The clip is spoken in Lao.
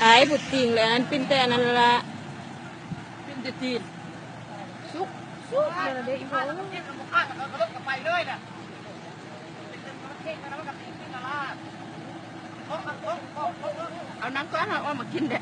ອ້າຍບໍ່ຕິງແລ້ວ ອັນນນັ້ນປິ່ນແຕ່ອັນນັ້ນລະ ປິ່ນແຕ່ຕີນ ສຸກ ສຸກແລ້ວເດ້ອີ່ພໍ່. ເອົານຳກ່ອນ ເອົາອອກມາກິນແດ່.